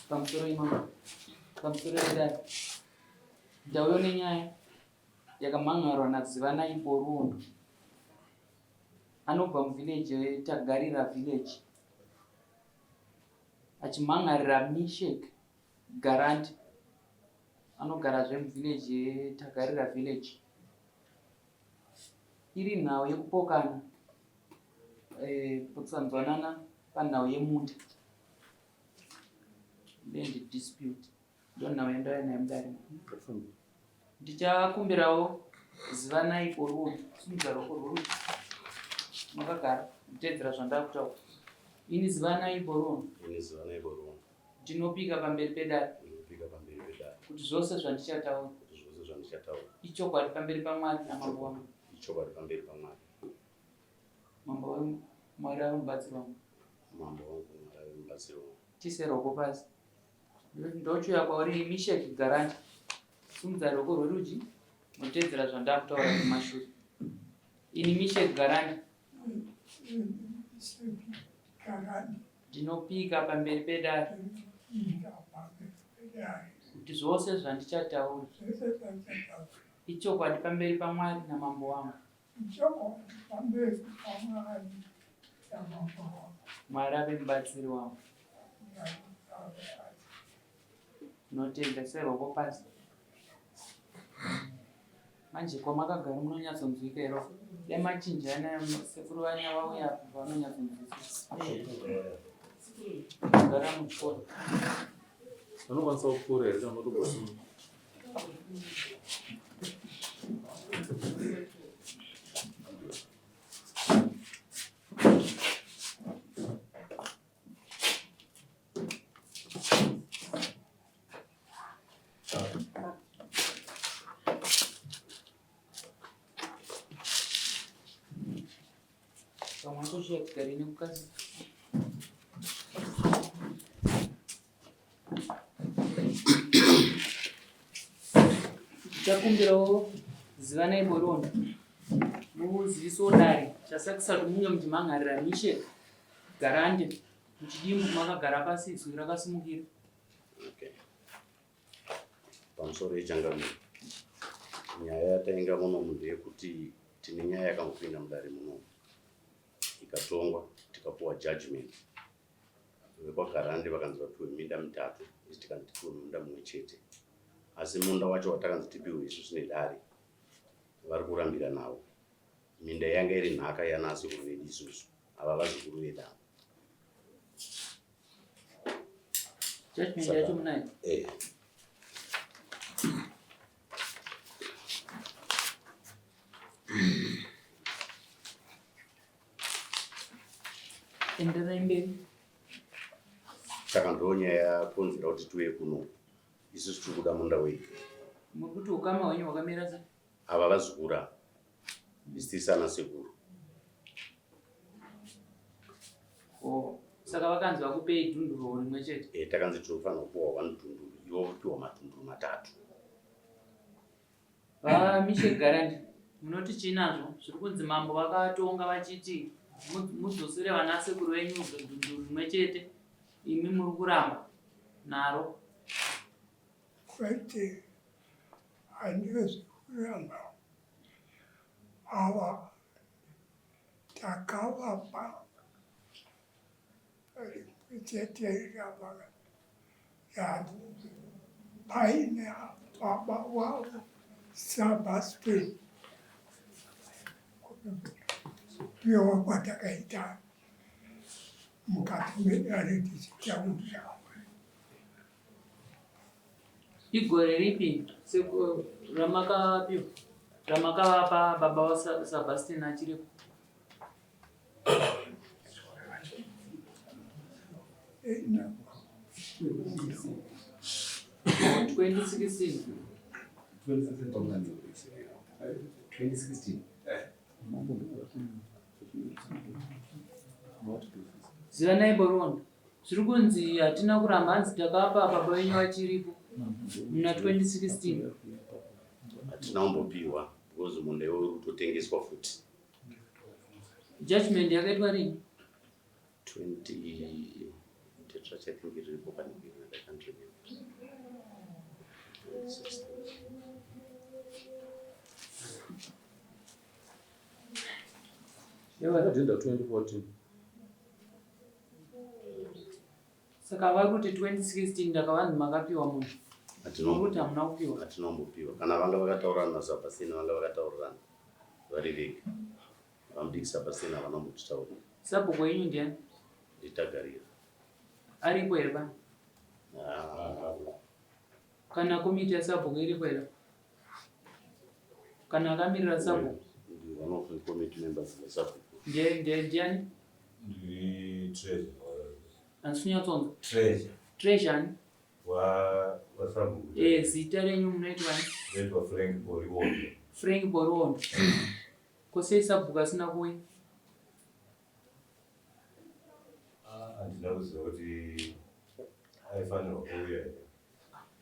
Pamusoro imama. Pamusoro yedare. Ndauyo nenyaya yakamhan'arwa naZivanai Boruondo. Anobva muvillage yeTagarira village. Achimhan'arira Mishek Garandi. Anogarazve muvillage yeTagarira village. Iri nhau yekupokana eh, kusanzwanana panhau yemunda. Land dispute. Ndonhau yandauya nayo mudare. Ndichakumbirawo zivanai poruo simudza ruoko rworudyi makagara kuteedzera zvandakutaura. Ini zivanai poruo. Ini zivanai poruo. Ndinopika pamberi pedare. Ndinopika pamberi pedare. Kuti zvose zvandichataura. Kuti zvose zvandichataura. Ichokwadi pamberi paMwari namambo wangu. Ichokwadi pamberi paMwari. Mambo wangu Mwari ave mubatsiri wangu. Mambo wangu Mwari ave mubatsiri wangu. Tise ruoko pasi. Ndochuya kwauri Mishek Garandi. Simudza ruoko rwerudyi motedzera zvandakutaura kumashure. Ini Mishek Garandi. Ndinopika pamberi pedare kuti zvose zvandichataura ichokwadi pamberi paMwari namambo wangu. Mwari ave mubatsiri wangu. Ndinotenda seroko pasi. Manje kwamakagara munonyatsonzwika here? Dai machinjana sekuru vanya vauya apo vanonyatsonzwisisa. Gara muchikoro. Vanokwanisa kupfuura here kana votogosima? Pamwe akushiya tigare nekukasika. Tichakumbirawo zivanai Borondo muziviso dare chasakisa kuti munge muchimhan'arira mishe garande muchidimbu makagara pasi izwi rakasimukira. Okay. Pamusoro yechangamire, nyaya yatainga munomu ndeyekuti tine nyaya yakambopinda mudare munomu ikatongwa tikapuwa judgment. VekwaGarande vakanzi vapiwe minda mitatu isu tikanzi tipiwe munda mumwe chete, asi munda wacho watakanzi tipiwe isusu nedare vari kurambira nawo. Minda yanga iri nhaka yanasekuru vedu isusu ava vazukuru vedu ava. Judgment yacho munayo? Eh. Enderai mberi. Saka ndo nyaya yakonzera kuti tiuye kuno. Isusu tiri kuda munda wedu. Muri kuti ukama hwenyu hwakamira sei? Ava vazukuru ava. Isu tiri sana sekuru. Oh, saka vakanzi vakupei dhunduru rimwe chete? Eh, takanzi tinofanira kupiwa one dhunduru, ivo vopiwa madhunduru matatu. VaMishe Garandi, munoti chii nazvo? Zviri kunzi mambo vakatonga vachiti mudzosere vana sekuru venyu dhunduru rimwe chete, imi muri kuramba naro. Kwete, handisi kuramba. Ava takavapa rimwe chete paine baba wavo Sebastian kupiwa kwatakaita mukati medare tichitaurira. Igore ripi ramakapiwa ramakavapa baba waSebastian achiripo? Zivanai Borondo. Zviri kunzi hatina kuramba hanzi takapa baba venyu vachiripo muna 2016. Hatina kumbopiwa because munda iwoyo uri kutotengeswa futi. Judgment yakaitwa rini? 20 date racho I think riripo pane I can't remember. 2016. Yakadhinda 2014. Saka vari kuti 2016 ndakavanzi makapiwa munhu. Muri kuti hamuna kupiwa. Hatinombopiwa. Kana vanga vakataurirana naSabasini vanga vakataurirana vari vega. Vamudiki Sabasini havana kumbotitaurira. Sabhuku wenyu ndiani? Nditagarira. Aripo here pano? Ah, Kana komiti yasabhuku iripo here? Kana akamirira sabhuku? Ndi one of the committee members vesabhuku. Ndiye ndiye ndiani? Ndiri treasure. Handisi kunyatsonzwa. Treasure. Treasure ani? Wa wasabhuku. Eh, zita renyu munoitwa ani? Ndinoitwa Frank Boriondo. Frank Boriondo. Ko sei sabhuku asina kuuya? Handina kuziva kuti aifanirwa kuuya here.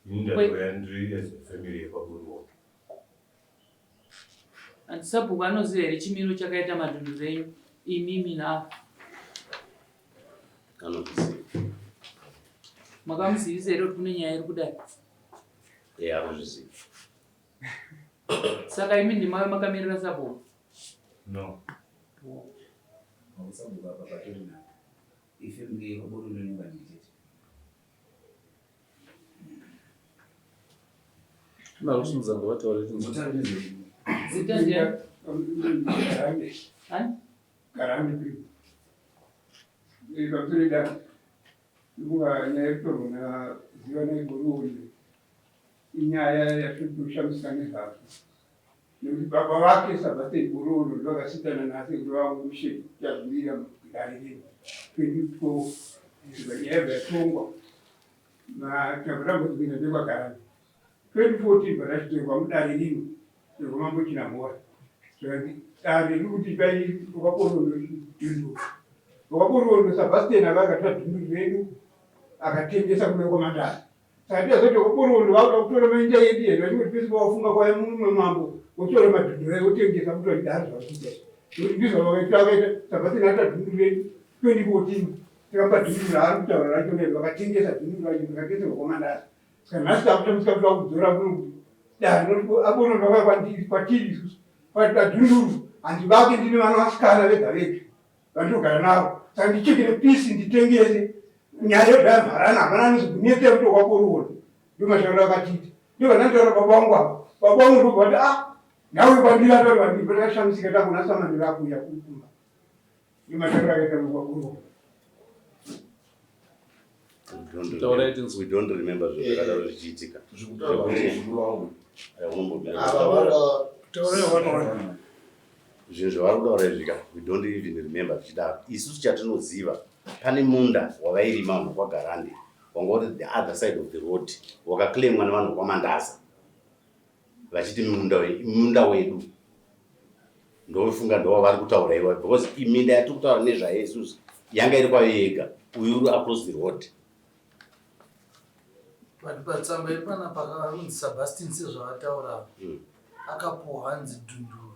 Ini ndatouya ndiri as a family yekwaBoriondo. Hanti sabhuku anoziva here chimiro chakaita madhunduru enyu imimi naavo? Anozviziva. Makamuzivisa here kuti kune nyaya iri kudai? Eh, anozviziva. Saka imi ndimave makamirira sabhuku? No. Sabhuku apa patori navo. Ifamily yekwaBoriondo nevanhu chete. Narusimudza ngavataure tinzwe. Mutaure nezve Zita ndiani? Garande. Ani? Garande people. Pamusoro dare. Ndofunga nyaya yekutorwa naZivanai Boriondo inyaya yatinotoshamisika nezvazvo. Nekuti baba vake Sebastian Boriondo ndovakasiyana nasi kuti vamushe chazvimira mudare rino 2012 nyaya yabva yatongwa tabva tambozipinda ndekwaGarande 2014 patachidzokerwa mudare rino rekwamambo Chinamhora zvakanzi dare riri kuti pai rwakwaBoriondo dhunduru rwakwaBoriondo Sebastian ava akatora dhunduru redu akatengesa kune kwaMandara. Saka tiyazoti rwakwaBoriondo vakuda kutora mainda yedu here vachingoti pese pavafunga kwaya mumwe mambo votora madhunduru ayo votengesa kutora dare zvavakuita nekuti ndizvo vakaita vakaita Sebastian atora dhunduru redu 2014 tikamupa dhunduru raari kutaura racho nero vakatengesa dhunduru racho rikatengeserwa kwaMandara. Saka nhasi takushamisika kuti vakudzora kuno kuti dare aBoriondo vakauya kwandiri kwatiri isusu vakati dhunduru handivake ndine vana vasikana vega vega vandinogara navo saka ndichekere pisi nditengese nyaya yobva yavharana hapana anozokunetsa kuti wakwaBoriondo ndomatauriro akatiita ndovanantaura baba vangu ava baba vangu ndobva vati ah ngauye kwandiri ataura vandiri patakashamisika takuona samani vakuuya kumba ndomatauriro akaita kwaBoriondo. Taurai tinzwe. We don't remember zvinhu zvakadaro zvichiitika. Zvikutaurwa nezukuru wangu. Aya, unombomira. Ava vanga Taurai vanoona. Zvinhu zvavari kutaura izvi ka, we don't even remember zvichidaro. Isusu chatinoziva pane munda wavairima vanhu kwaGarande wanga uri the other side of the road wakaclaimwa nevanhu kwaMandaza vachiti munda munda wedu ndofunga ndowavari kutaura iwa because minda yatiri kutaura nezvayo isusu yanga iri kwayo yega uyu uri across the road. But patsamba yepanapa pakanzi Sebastian sezvavataura akapuwa hanzi dhunduru.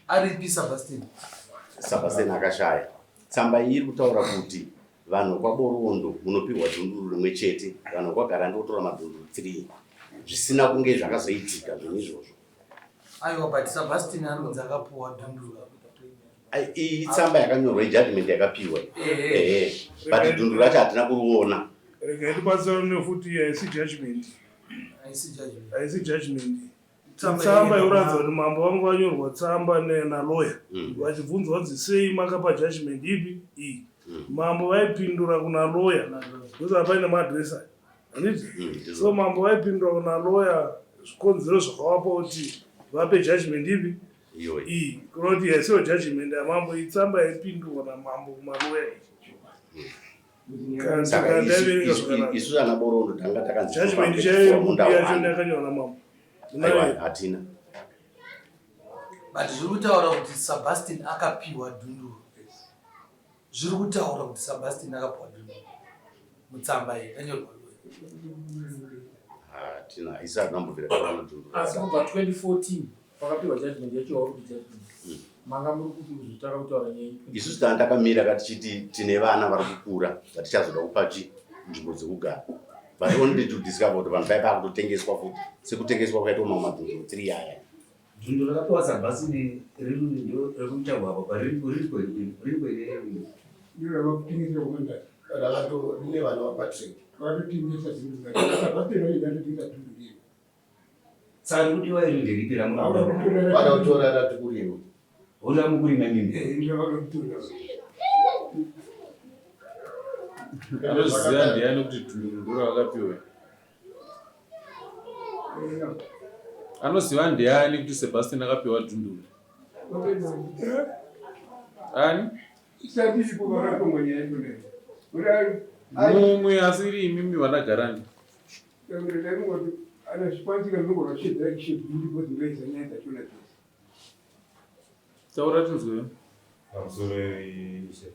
Aripi Sebastian? Sebastian akashaya. Tsamba iyi iri kutaura kuti vanhu vekwaBoriondo munopihwa dhunduru rimwe chete, vanhu vekwaGarande votora madhunduru 3 zvisina kunge zvakazoitika zvinhu izvozvo. Aiwa, but Sebastian anonzi akapuwa dhunduru. Ai, iyi itsamba yakanyorwa ijudgment yakapiwa iyi. Ehe, but dhunduru racho hatina kuriona. Regai tibatsirane futi haisi judgment. Haisi judgment. Haisi judgment. Tsamba Tsamba yakaenda yoratidza kuti mambo vangu vanyorwa tsamba naloya vachibvunzwa kunzi sei makapa judgment ipi iyi. Mambo vaipindura kuna loya because paine maadress aya handiti. So mambo vaipindura kuna loya zvikonzero zvakavapa kuti vape judgment ipi Iyoyi. iyi kureva kuti haisiyo judgment yamambo itsamba yaipindurwa namambo kumaloya iyi. Kana Saka kana ndaiverenga zvakanaka. isu ana Borondo tanga takanzi Judgment topa chaiyo munda yacho wani. yakanyorwa namambo. Aiwa, hatina. But zviri kutaura kuti Sebastian akapiwa dhunduru. Zviri kutaura kuti Sebastian akapiwa dhunduru. Mutsamba iyi yakanyorwa. Hatina, isu hatina kumbobvira taona dhunduru. Asi kubva 2014 pakapiwa judgment yacho wauri kuti judgment. Manga muri kupi kuzotanga kutaura nyaya iyi? Isusu tanga takamira ka tichiti tine vana vari kukura vatichazoda kupa chi nzvimbo dzekugara. But only to discover kuti vanhu paipa kutotengeswa futi sekutengeswa kwakaitwa mamwe madhunduru 3 aya. Dhunduru rakapiwa Sabhasini riri ndo rekuchagwa apa pariripo riripo here riripo here Ndiro ravakutengesera kumandara. Rakato rine vana vaPatrick. Vakatotengesa dhunduru racho. Sabhasini vaida kutengesa dhunduru iro. Saka rikudiwa iri nderipi Vauda ramunoda? kutora Vada kutora rati kurima. Hoda mukurima imimi. Eh, ndiro vauda kutora. Anoziva ndiani kuti dhunduru ndoravakapiwa? Anoziva ndiani kuti Sebastian akapiwa dhunduru? Ani? Isati iripo vakatongwa nyaya yacho nayo. Mumwe asiri imimi vanagarani. Taura tinzwe. Pamusoro ishe.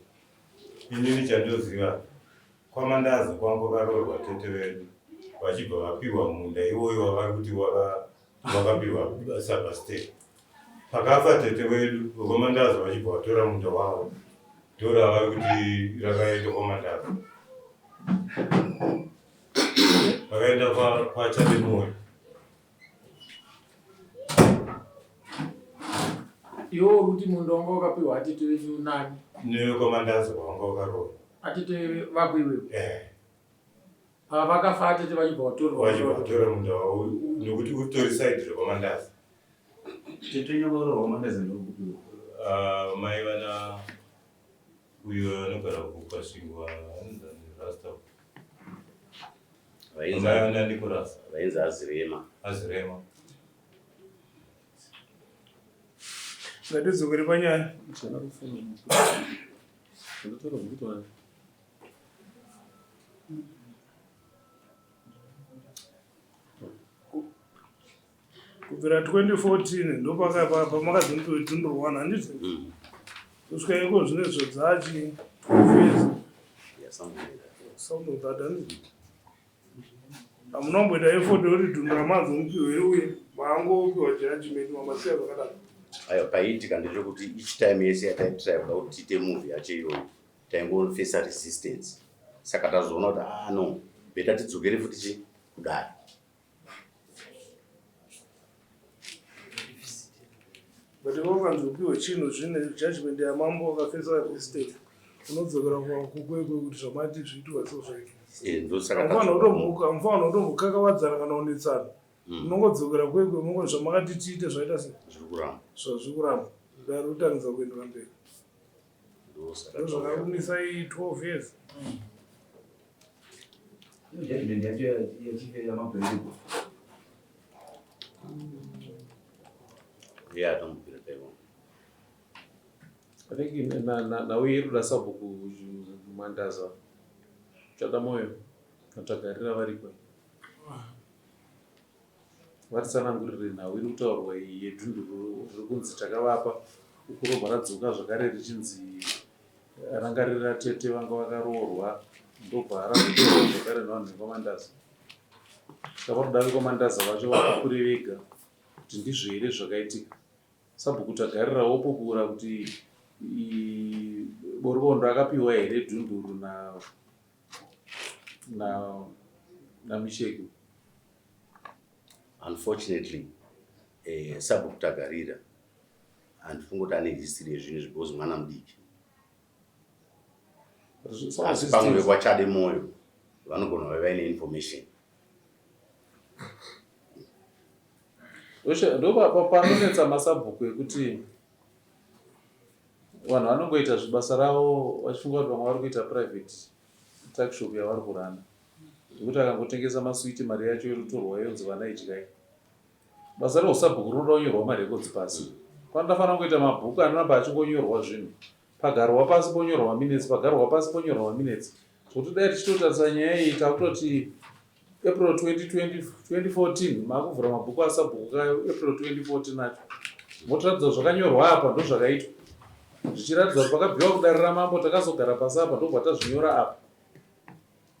Inini chandoziva kwaMandaza kwangu kwakaroorwa tete vedu vachibva vapiwa munda iwoyo wavari kuti wakapiwa Sebastian. Pakafa tete wedu vekwaMandaza vachibva vatora munda wavo ndoravari kuti rakaenda kwaMandaza. Vakaenda kwaChademoyo. Iwe uri kuti munda wanga wakapiwa atete venyu nani? NevekwaMandaza kwavanga vakaroorwa. Atete vako iwewe? Eh. Pavakafa atete vachibva vatorwa. Vachibva vatora munda wavo nokuti utori side rekwaMandaza. Tete wenyu vakaroorwa kwaMandaza ndokupiwa. Ah, mai vana uyo anogara kuKasvingo anonzi Rasta. Vainzi Mai vana Nicholas. Vainzi Azirema. Azirema. Ngatidzokere panyaya. Kubvira 2014 ndopamakazi mupiwe 1 handiti? Kusvika iko zvino izvo dzachi 12 years. Yeah, something like that. Something like that handiti? Hamuna kumboita effort yekuti dhundu ramanzi mupiwe uye maangopiwa judgment mamasiya zvakadaro. Aiwa, paiitika ndechekuti each time yese yataitry kuda kuti tiite move yacho iyoyo taingofesa resistance, saka tazoona kuti ah no, better tidzokere futi chi kudare. But iwe ukanzi upiwe chinhu zvine judgment yamambo wakafesa resistance unodzokera kukwekwe kuti zvamati zviitwa so zvaitwa. Ndosaka Hamufanira kutomboka, hamufanira kutombokakavadzana kana kunetsana. Munongodzokera kwekwe mongo zvamakati tiite zvaita sei? Zviri kuramba. Zvazviri kuramba. Dare rotangidza kuendera mberi. Ndosaka Ndozvakakumisai 12 years. Judgment yacho yachife yamabheripo. Yeah, atombobvira taiona. I think nhau iri kuda sabhuku Mandaza, Chadamoyo naTagarira variko. Vatitsanangurire nhau iri kutaurwa iyi yedhunduru riri kunzi takavapa uku robva radzoka zvakare richinzi ranga riri ratete vanga vakaroorwa ndobva razotorwa zvakare nevanhu vekwaMandaza. Saka vanoda vekwaMandaza vacho vapupure vega kuti ndizvo here zvakaitika. Sabhuku Tagarira wopupura kuti Boribondo akapiwa here dhunduru naMisheki. Unfortunately, Sabhuku Tagarira handifungi kuti ane history yezvinhu izvi because mwana mudiki. Asi pamwe vekwaChade Moyo vanogona kuve vaine information. Ndo panonetsa masabhuku ekuti vanhu vanongoita zvibasa ravo vachifunga kuti vamwe vari kuita private tuckshop yavari kurana, zvekuti akangotengesa maswiti mari yacho yototorwa yonzi vana idyai. Basa reusabhuku rinoda kunyorwa marekodzi pasi. Panofanira kungoita mabhuku anoramba achingonyorwa zvinhu. Pagarwa pasi ponyorwa maminutes, pagarwa pasi ponyorwa maminutes. Zvekuti dai tichitotarisa nyaya iyi takutoti April 2020, 2014 makuvhura mabhuku asabhuku kayo April 2014 acho. Motiratidza zvakanyorwa apa ndozvakaitwa. Zvichiratidza kuti pakabviwa kudare ramambo takazogara pasi apa ndobva tazvinyora apa.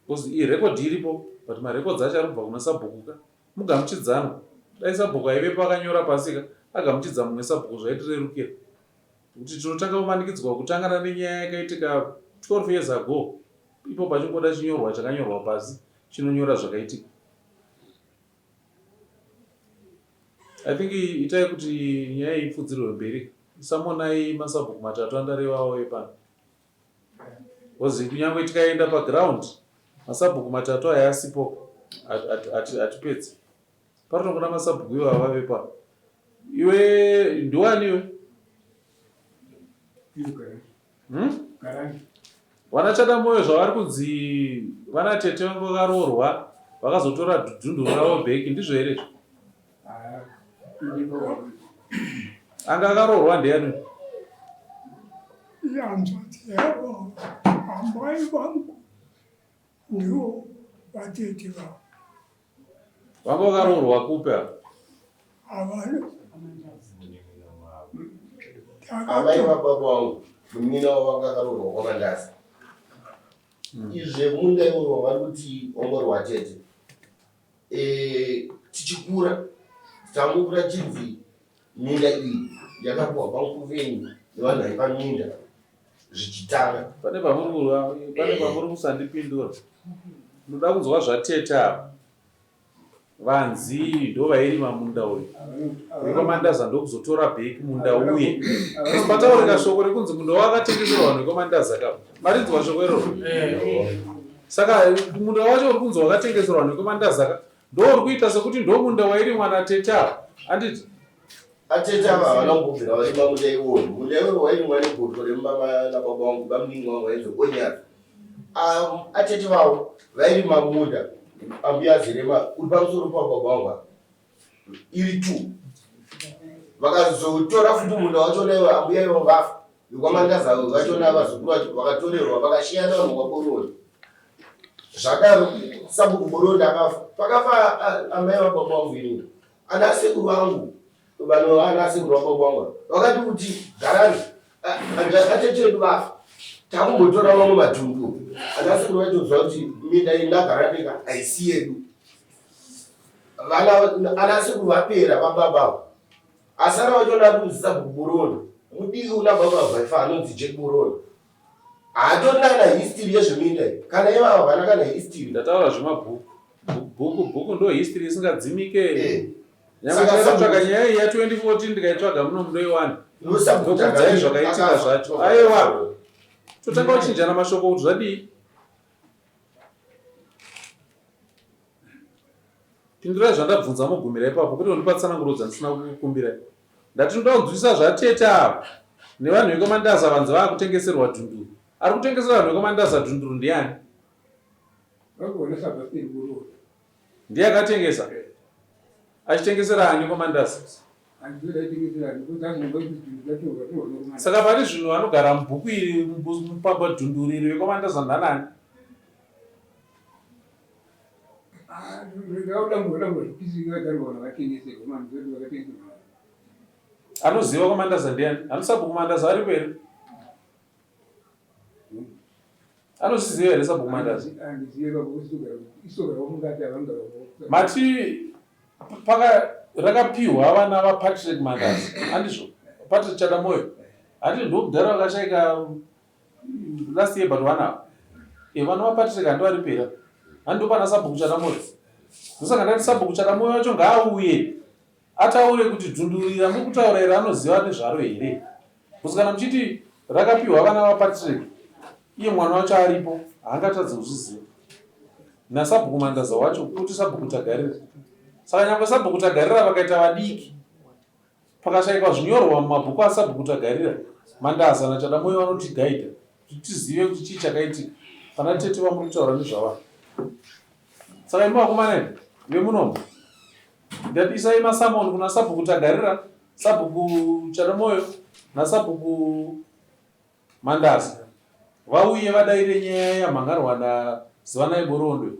Because iyi record iripo but marecords acho ari kubva kuna sabhuku ka. Mugamuchidzanwa. Dai sabhuku aivepo akanyora pasi ka agamuchidza mumwe sabhuku zvaitirerukira. Kuti tinotanga kumanikidzwa kutangana nenyaya yakaitika 12 years ago ipo pachingoda chinyorwa chakanyorwa pasi chinonyora zvakaitika. I think itai kuti nyaya iyi ipfudzirwe mberi. Samonai masabhuku matatu andareva auye pano. Because kunyange tikaenda paground masabhuku matatu aya asipo hatipedzi. Panotongoda masabhuku ivo avave pa. Iwe ndiwani iwe? Hmm? Vana Chadamoyo zvavari kunzi vana tete vangu vakaroorwa vakazotora dhunduru ravo back ndizvo here izvo? Anga akaroorwa ndiyani? Ihanzvadzi yavo amai vangu ndivo vatete vavo. Vanga vakaroorwa kupi ava? Havana. Amai vababa vangu munin'ina wavo vanga akaroorwa kwaMandaza. Izve munda iwowo vari kuti wanga uri watete. Eh, tichikura tangokura chinzi minda iyi yakapuwa bamukuru venyu nevanhu vaipa minda zvichitanga. Pane pamuri kurwa, pane pamuri kusandipindura. Ndoda kunzwa zvatete ava. Vanzi ndovairima munda uyu. VekwaMandaza ndokuzotora back munda uye. Asi pataurika shoko rekunzi munda wakatengeserwa vanhu vekwaMandaza ka. Marinzwa shoko iroro? Saka munda wacho uri kunzi wakatengeserwa vanhu vekwaMandaza ka. Ndo uri kuita sekuti ndo munda wairimwa natete ava. Handiti? Atete ava havana kumbobvira varima munda iwoyo. Munda iwoyo wairimwa negotwe remumba nababa vangu, bamunini vangu vainzi Onyari. Atete vavo vairima munda ambuya Zerema uri pamusoro pababa vangu apa. Iri two. Vakazotora futi munda wachona iwo ambuya ivo vafa. VekwaMandaza vachona vazukuru vacho vakatorerwa vakashiyana vanhu kwaBoroni. Zvadaro sabhuku Boroni akafa. Pakafa amai vababa vangu inini. Ana sekuru vangu vanova ana sekuru vababa vangu vakati kuti garani atete edu vafa takumbotora mamwe matundu. Ana sekuru vaitoziva kuti minda inagaraneka haisi yedu. Vana ana sekuru vapera vababa ava. Asara wachona ari kunzi sabhuku Boroni mudiki una baba vaifa anonzi Jack Boroni. Haatorina kana history yezveminda iyi. Kana ivava havana kana history. Ndataura zvemabhuku. Bhuku bhuku ndo history isingadzimike. Eh. Nyangwe Saka ndikatsvaga sabhuku- nyaya iyi ya 2014 ndikaitsvaga muno mundoiwana. Ndosabhuku Ndokuudzai zvakaitika akafa. zvacho. Aiwa. Totanga kuchinjana mashoko kuti zvadii? Pindurai zvandabvunza mogumira ipapo kwete kundipa tsananguro dzandisina kukukumbirai. Ndati ndoda kunzwisisa zvatete ava nevanhu vekwaMandaza vanzi vakutengeserwa dhunduru. Ari kutengesera vanhu vekwaMandaza dhunduru ndiani? Ndiye akatengesa? Achitengesera ani kwaMandaza? Saka pari zvino anogara mubhuku iri padhunduru iri vekwaMandaza ndanani? Anoziva kwaMandaza ndiani? Anosabhuku Mandaza aripo here? Anozviziva here sabhuku Mandaza? Mati paka rakapihwa vana vaPatrick Mandaza handizvo? Patrick Chadamoyo handi ndomudhara vakashaika last year but one ava e vana vaPatrick handi varipo here? Handi ndopana sabhuku Chadamoyo ndosaka ndati sabhuku Chadamoyo wacho ngaauye Ataure kuti dhunduru iri ramuri kutaura iri anoziva nezvaro here? Because kana muchiti rakapihwa vana vaPatrick iye mwana wacho aripo haangatadze kuzviziva. NaSabhuku Mandaza wacho kuti Sabhuku Tagarira. Saka nyangwe Sabhuku Tagarira vakaita vadiki pakashaikwa zvinyorwa mumabhuku aSabhuku Tagarira, Mandaza naChadamoyo vanotigaidha kuti tizive kuti chii chakaitika pana tete vamuri kutaura nezvavo. Saka imi vakomana imi vemunomu Ndati isai masamon kuna sabhuku Tagarira, sabhuku Chadamoyo nasabhuku Mandaza vauye vadaire nyaya yamhangarwa naZivanai Borondo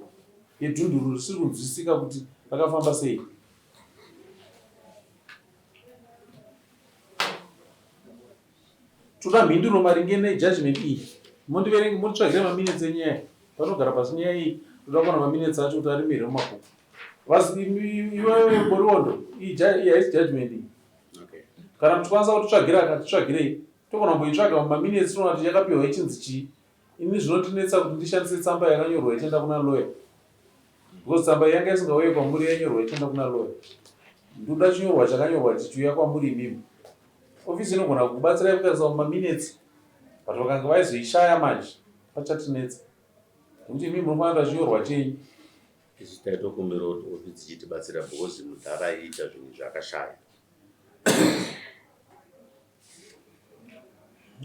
yedhunduru risiri kunzwisisika kuti rakafamba sei. Toda mhinduro maringe nejudgment iyi. Mondiverenge monditsvagire maminutes enyaya. Panogara pasi nyaya iyi toda kuona maminutes acho kuti arimo here mumabhuku. Iwewe Boriwondo iyi haisi judgment iyi. Okay. Kana muchikwanisa kutitsvagira ka titsvagirei. Togona kumboitsvaga mumaminutes toona kuti yakapiwa ichinzi chii. Ini zvinondinetsa kuti ndishandise tsamba yakanyorwa ichienda kuna lawyer. Because tsamba iyi yanga isingauye kwamuri yanyorwa ichienda kuna lawyer. Ndoda chinyorwa chakanyorwa chichiuya kwamuri imimi. Office inogona kukubatsirai kutarisa mumaminutes but vakange vaizoishaya manje pachatinetsa. Nekuti imimi munofanira kuita chinyorwa chenyu. Isu taitokumbira kuti office ichitibatsira because mudhara aiita zvinhu zvakashaya.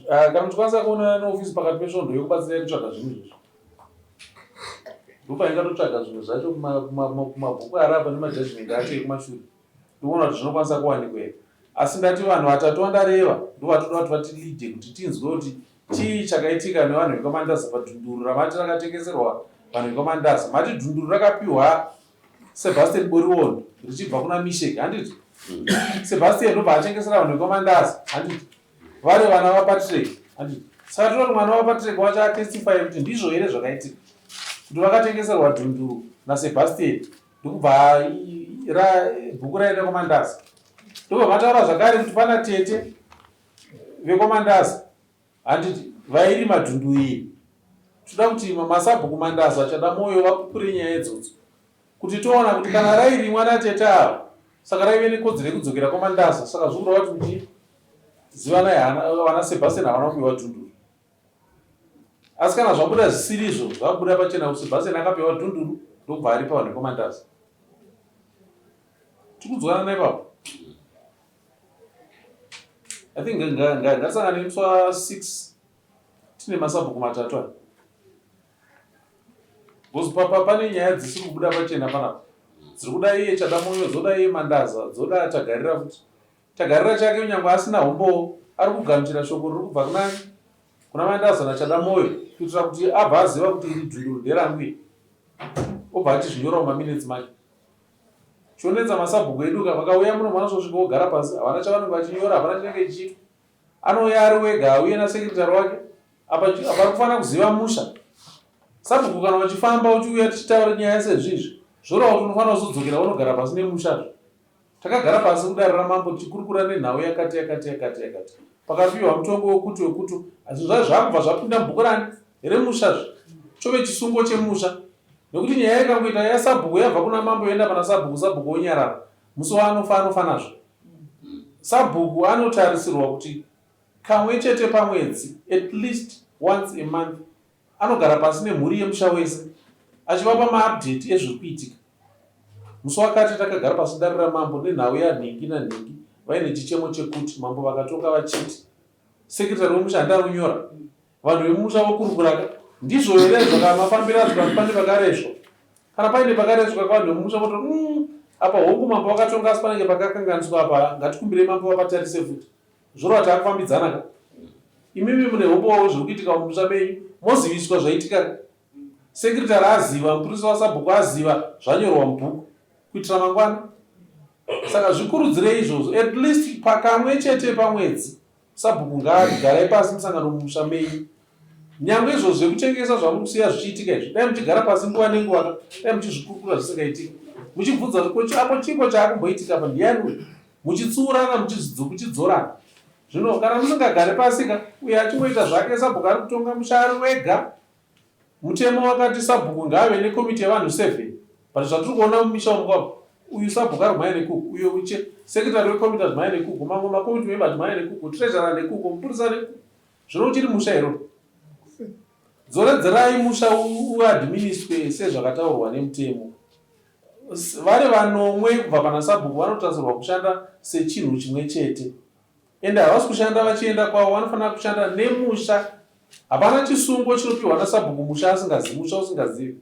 Ah, kana muchikwanisa kuonana neofisi pakati pesvondo yokubatsirai kutsvaga zvinhu izvozvo ndopaingatotsvaga zvinhu zvacho kumabhuku ari apa nemajudgment acho ekumashure ndikuona kuti zvinokwanisa kuwanikwa here asi ndati vanhu vatatu vandareva ndovatoda kuti vatilide kuti tinzwe kuti chii chakaitika nevanhu vekwamandaza padhunduru ramati rakatengeserwa vanhu vekwamandaza mati dhunduru rakapiwa Sebastian Boriwondo richibva kuna Mishek handiti? Mm. Sebastian ndobva achengesera vanhu vekwaMandaza handiti? Vari vana vaPatrick handiti? Saka tinoti mwana waPatrick wacho atestify kuti ndizvo here zvakaitika kuti vakatengeserwa dhunduru naSebastian ndokubva bhuku raenda kwaMandaza ndobva mataura zvakare kuti pana tete vekwaMandaza Handiti vairima dhundu iyi. Toda kuti masabhuku Mandaza Chadamoyo vapupure nyaya idzodzo kuti toona kuti kana rairimwa natete ava saka raive nekodzero yekudzokera kwaMandaza saka zviri kureva kuti kuti Zivanai vana Sebastian havana kupiwa dhunduru. Asi kana zvabuda zvisirizvo zvabuda pachena kuti Sebastian akapiwa dhunduru ndokubva aripa vanhu vekwaMandaza. Tikudzwanana ipapo. I think ngatisangane musi wa 6 tine masabhuku matatu aya because papa pane nyaya dzisiri kubuda pachena panapa dziri kuda iye chadamoyo dzoda iye mandaza dzoda tagarira futi tagarira chake kunyange asina humbowo ari kugamuchira shoko riri kubva kunani kuna mandaza nachadamoyo kuitira kuti abva aziva kuti iri dhunduru nderangu iri obva achizvinyora mumaminitsi make Chonetsa masabhuku edu ka vakauya muno vanosvosvika vogara pasi havana chavanenge vachinyora hapana chinenge chichiitwa. Anouya ari wega auye nasekretary wake apa apa ari kufanira kuziva musha. Sabhuku kana uchifamba uchiuya tichitaura nyaya sezvizvi zvoreva kuti unofanira kuzodzokera unogara pasi nemusha. Takagara pasi kudare ramambo tichikurukura nenhau yakati yakati yakati yakati. Pakapiwa mutongo wekuti wekuti asi zvacho zvakubva zvapinda mubhuku rani remusha zve chove chisungo chemusha nekuti nyaya ikangoita yasabhuku yabva kuna mambo yoenda pana sabhuku sabhuku onyarara musi waanofa anofa nazvo. Sabhuku anotarisirwa kuti kamwe chete pamwedzi at least once a month Anogara pasi nemhuri yemusha wese achivapa maupdate ezviri kuitika. Musi wakati takagara pasi dare ramambo nenhau yanhingi nanhingi vaine chichemo chekuti mambo vakatonga vachiti secretary wemusha handari kunyora vanhu vemumusha vokurukuraka ndizvo here zvakamafambira zvikanzi pane pakareswa kana paine pakareswa ka vanhu vemumusha voto mm, apa hongu mambo vakatonga asi panenge pakakanganiswa apa ngatikumbirei mambo vapatarise futi Zvoreva takufambidzana ka. Imimi mune humbowo zviri kuitika mumusha menyu moziviswa zvaitika ka. Secretary aziva, mupurisa wasabhuku aziva zvanyorwa mubhuku kuitira mangwana. Saka zvikurudzirei izvozvo at least pakamwe chete pamwedzi sabhuku ngaati garai pasi musangano mumusha menyu. Nyangwe izvozvo zvekutengesa zvamuri kusiya zvichiitika izvi dai muchigara pasi nguva nenguva ka dai muchizvikurukura zvisingaitiki. Muchibvunza kuti ko apo chiiko chaakumboitika apa ndiyani uyu? Muchitsiurana muchidzorana. Zvino kana musingagare pasi ka uyo achingoita zvake sabhuku ari kutonga musha ari wega. Mutemo wakati sabhuku ngaave nekomiti yevanhu 7 but zvatiri kuona mumisha umu kwavo uyu sabhuku ari kumhanya nekuku uyo uche secretary wekomiti ari kumhanya nekuku mamwe makomiti member ari kumhanya nekuku treasurer nekuku mupurisa nekuku zvino uchiri musha here dzoredzerai musha uadministwe sezvakataurwa nemutemo Vari vanomwe kubva pana sabhuku vanotarisirwa kushanda sechinhu chimwe chete. Ende havasi kushanda vachienda kwavo, vanofanira kushanda nemusha. Hapana chisungo chinopiwa nasabhuku musha asingazivi, musha usingazivi.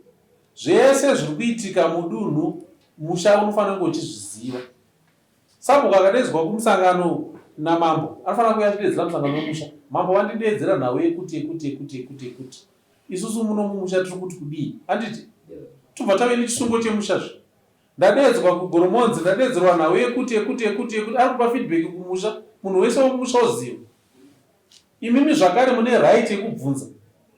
Zvese zviri kuitika mudunhu musha unofanira kunge uchizviziva. Sabhuku akadeedzwa kumusangano namambo anofanira kuuya achideedzera musangano wemusha. Mambo vandideedzera nhau yekuti yekuti yekuti yekuti yekuti. Isusu muno mumusha tiri kuti kudii? Handiti? Tobva tave nechisungo chemusha zve. Ndadeedzwa kuGoromonzi, ndadeedzerwa nhau yekuti yekuti yekuti yekuti ari kupa feedback kumusha, munhu wese wemumusha oziva. Imimi zvakare mune right yekubvunza.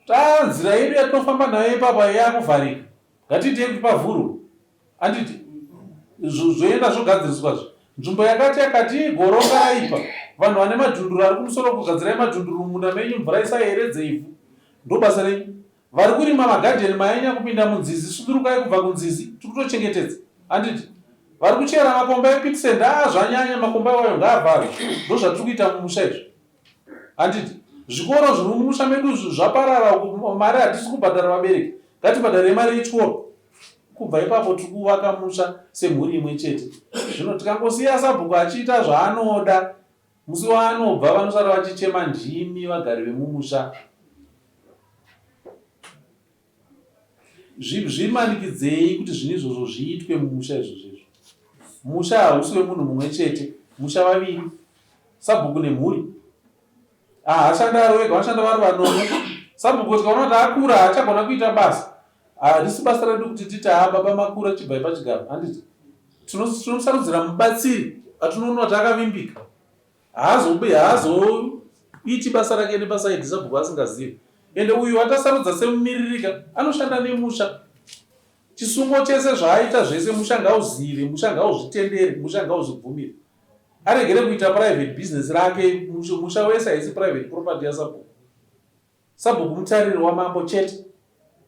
Taa nzira yedu yatinofamba nayo ipapa yakuvharika. Ngatiitei kuti pavhurwe. Handiti? Zvoenda zvogadziriswa zve. Nzvimbo yakati yakati goronga raipa. Vanhu vane madhunduru ari kumusoro kugadzirai madhunduru mumunda menyu mvura isayeredze ivhu. Ndobasa renyu. Vari kurima magadheni mayanya kupinda munzizi sudurukai kubva kunzizi tiri kutochengetedza. Handiti? Vari kuchera makomba epitsend aa zvanyanya makomba iwayo ngaavharwe. Ndozvatiri kuita mumusha izvi. Handiti? Zvikoro zviri mumusha medu zvaparara uku mari hatisi kubhadhara vabereki. Ngatibhadharei mari yechikoro. Kubva ipapo tiri kuvaka musha semhuri imwe chete. Zvino tikangosiya sabhuku achiita zvaanoda, musi waanobva vanosara vachichema ndimi vagari vemumusha. Zvimanikidzei kuti zvinhu izvozvo zviitwe mumusha izvozvo izvo. Musha hausi wemunhu mumwe chete, musha vaviri, sabhuku nemhuri. Haashandi ari wega, vanoshanda vari vanomwe. Sabhuku tikaona kuti akura haachagona kuita basa, harisi basa redu kuti titi haa baba makura chibvai pachigaro, handiti? Tinomusarudzira mubatsiri atinoona kuti akavimbika. Haazobi haazoiti basa rake nepasaidhi sabhuku asingazivi. Ende uyu watasarudza semumiririka anoshanda nemusha. Chisungo chese zvaaita zvese musha ngauzive, musha ngauzvitendere, musha ngauzvibvumire. Aregere kuita private business rake, musha wese haisi private property yasabhuku. Sabhuku mutariri wamambo chete.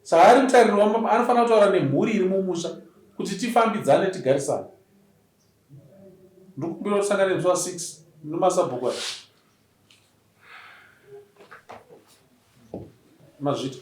Saka ari mutariri wamambo anofanira kutaura nemhuri iri mumusha kuti tifambidzane tigarisane. Ndikukumbira tisangane musi wa 6 nemasabhuku aya. Mazvita.